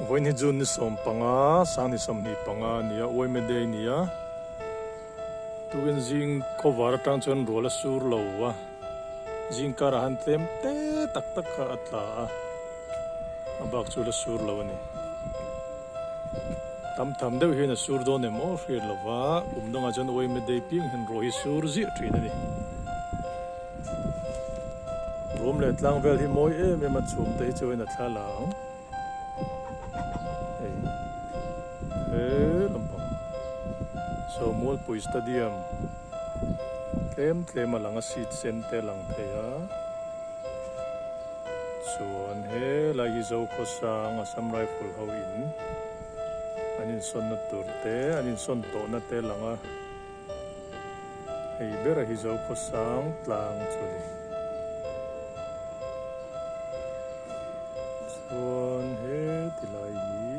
Vawiin hi June ni 15, sang ni 25 a ni a, Uaime Day a ni a. Tukin zing khawvar atang chuan rual a sur lo a, zing karah han tlem te tak tak kha a tla a, a bak chu la sur lo a ni. Tam tham deuh hian a sur dawn em aw hriat lo va, kum dangah chuan Uaime Day piang hian ruah hi sur ziah thin a ni. Rum leh tlang vel hi mawi em em a chhum te hi chuan a thla la ang. Hei he lampang saw Mualpui Stadium tlem tlem a lang a seat sen te a lang thei a chuan helai hi Zokhawsang Assam Rifle ho in an insawnna tur te an insawn tawhna te a lang a. Hei bera hi Zokhawsang tlang chu a ni. Chuan heti lai hi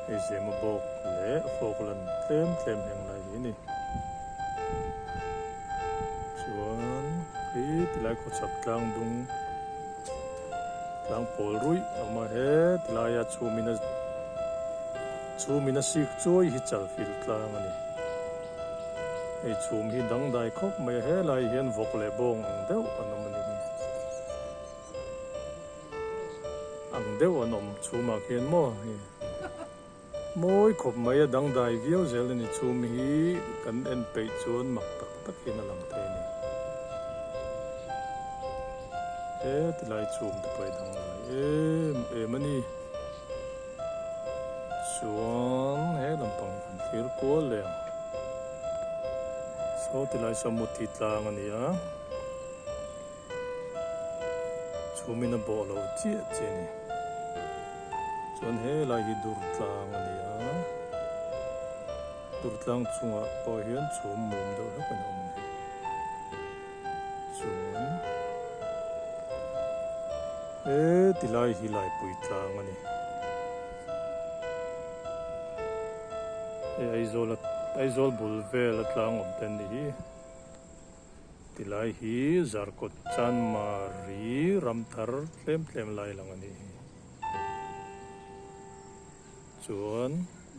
hei zema bawk leh fawk lan tlem tlem heng lai hi a ni. Chuan heti lai khawchhak tlang dung tlang pawl ruih a awm a, heti laia chhumin a. Chhum in a sik chuai hi chal fil tlang a ni. Hei chhum hi dangdai khawp mai a, helai hian vawk leh bawng ang deuh an awm a ni hi. Ang deuh an awm chhumah khian maw hei mawi khawp mai a dangdai viau zel a ni. Chhum hi kan en peih chuan mak tak tak hian a lang thei a ni. Heti lai chhum te pawh hi dangdai em em a ni. Chuan he lampang hi kan thlir kual leh ang. Saw tilai samuthi tlang a ni a. Chhumin a bawh lo chiah chiah a ni. Chuan helai hi dur tlang a ni a. Dur tlang chungah pawh hian chhum mum deuh hlek a awm a ni. Chuan he tilai hi laipui tlang a ni. Hei Aizawl Aizawl bul vel a tlang awm te an ni hi. Tilai hi Zarkawt Chanmari ramthar tlem tlem lai lang a ni hi. Chuan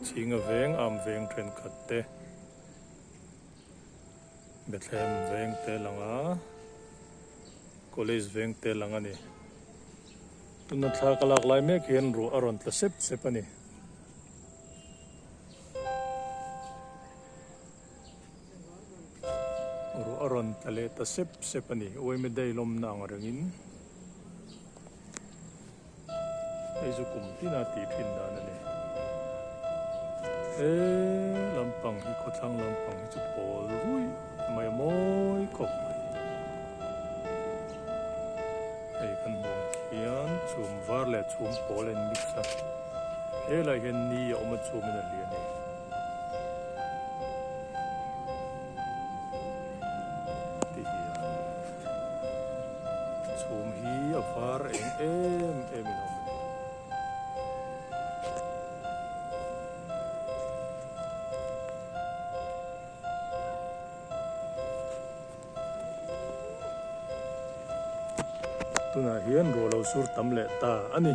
Chhinga veng am veng thenkhat te. Bethlehem veng te lang a, college veng te lang a ni. Tuna thla ka lak lai mek hian ruah a rawn tla sep sep a ni. Ruah a rawn tla leh ta sep sep a ni. Uaime day lawmna ang rengin hei chu kum tina tih thin dan a ni. He lampang hi khawthlang lampang hi chu pawl ruih mai a mawi khawp mai. Hei kan hmuh ang khian chhum var leh chhum pawl a in mix a, helaiah hian ni a awm a chhumin a hliah a ni. Ti hian chhum hi a var eng em em in a awm a ni. Tunah hian ruah lo sur tam leh ta a ni.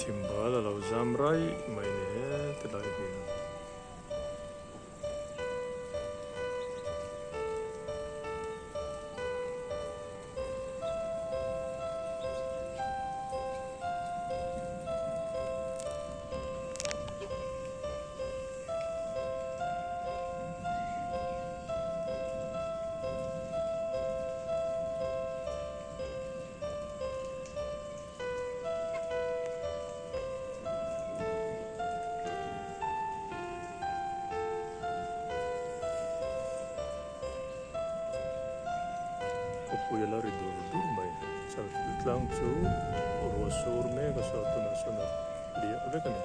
Chhimbal a lo zam raih mai ni he tilai hian. tlang chu ruah sur mek a saw tunah sawn a liah vek a ni.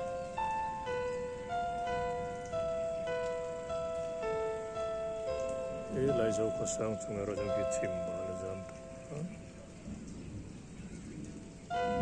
He Laizo khawsang chung erawh chuan khi chhim bal a zam tawh a.